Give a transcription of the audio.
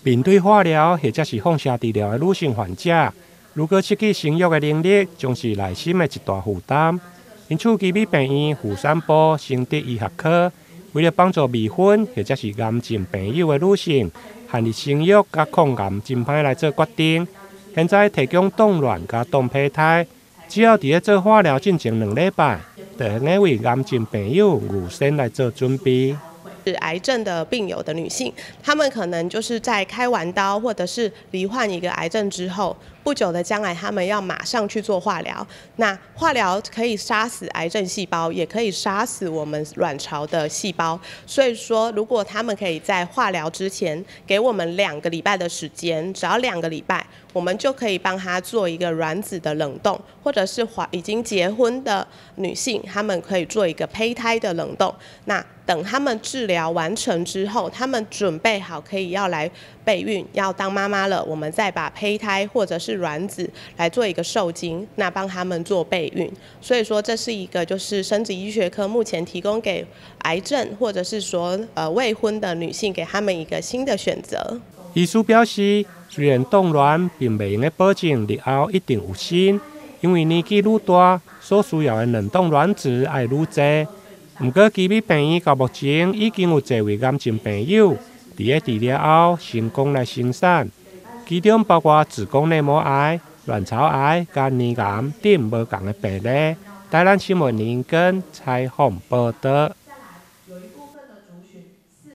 面對化療或者是放射治療的女性患者，如果失去生育的能力，將是內心的一大負擔。因此，奇美病院婦產部生殖醫學科，為了幫助未婚或者是癌症病友的女性，限制生育佮抗癌真歹來做決定，現在提供凍卵佮凍胚胎，只要佇咧做化療進前2禮拜，就會用為癌症病友預先來做準備。是癌症的病友的女性，她們可能就是在開完刀或者是罹患一個癌症之後，不久的將來，她們要馬上去做化療。那化療可以殺死癌症細胞，也可以殺死我們卵巢的細胞。所以說，如果他們可以在化療之前給我們兩個禮拜的時間，只要兩個禮拜，我們就可以幫她做一個卵子的冷凍，或者是懷已經結婚的女性，她們可以做一個胚胎的冷凍。那等他們治療完成之後，他們準備好可以要來備孕，要當媽媽了，我們再把胚胎或者是卵子來做一個受精，那幫他們做備孕。所以說，這是一個就是生殖醫學科目前提供給癌症或者是說未婚的女性，給他們一個新的選擇。醫師表示，雖然凍卵並袂用得保證日後一定有身，因為年紀愈大，所需要的冷凍卵子愛愈濟。毋過，奇美病院到目前已經有濟位癌症病友佇咧治療後成功來生產，其中包括子宮內膜癌、卵巢癌佮乳癌等無仝的病例。台南新聞林根採訪報導。